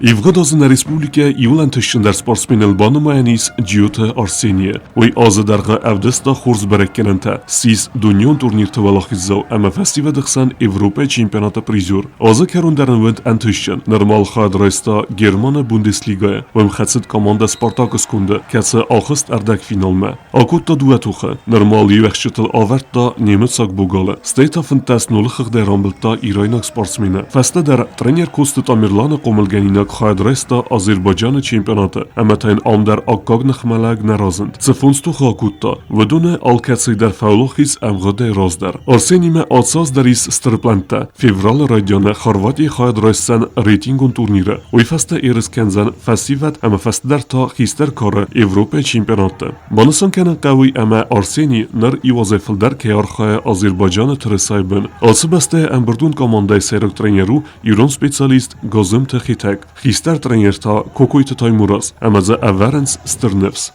Ивгъуыд азы нӕ республикӕйы иууыл ӕнтыстджындӕр спортсменыл банымайӕн ис Джиоты Арсенийы. Уый азы дӕргъы ӕвдыста хорз бӕрӕггӕнӕнтӕ, ссис дунеон турнирты уӕлахиздзау ӕмӕ фӕсивӕды хсӕн Европӕйы чемпионаты призер. Азы кӕрон дӕр ын уыд ӕнтыстджын. Нырма хайад райста Германы Бундеслигӕйы. Уым хӕцыд командӕ «Спартак»-ы сконды, кӕцы ахызт ӕрдӕгфиналмӕ. Акодта дыууӕ тохы. Нырма иу ӕхсджытыл авӕрдта немыцаг богалы, стӕй та 15 нулы хыгъдӕй рамбылдта ирайнаг спортсмены. Фӕстӕдӕр тренер Коцты Тамерланы хъомылгӕнинаг хайад райста Азербайджаны чемпионаты ӕмӕ та йын ам дӕр аккаг ныхмӕлӕг нӕ разынд. Цы фондз тохы акодта, уыдоны алкӕцыйы дӕр фӕуӕлахиз ӕмгъуыдӕй раздӕр. Арсенимӕ ацы аз дӕр ис стыр плӕнттӕ. Февралы райдианы Хорватийы хайад райсдзӕн рейтингон турниры. Уый фӕстӕ ерыс кӕндзӕн фӕсивӕд ӕмӕ фӕстӕдӕр та хистӕр кары Европӕйы чемпионатты. Банысан кӕнын хъӕуы ӕмӕ Арсений ныр иу азӕй фылдӕр кӕй архайы Азербайджаны тырысайы бын. Ацы бӕстӕйы ӕмбырдон командӕйы сӕйраг тренер у ирон специалист Гозымты Хетӕг, хистӕр тренер та Кокойты Таймураз ӕмӕ дзы ӕвӕрынц стыр ныфс.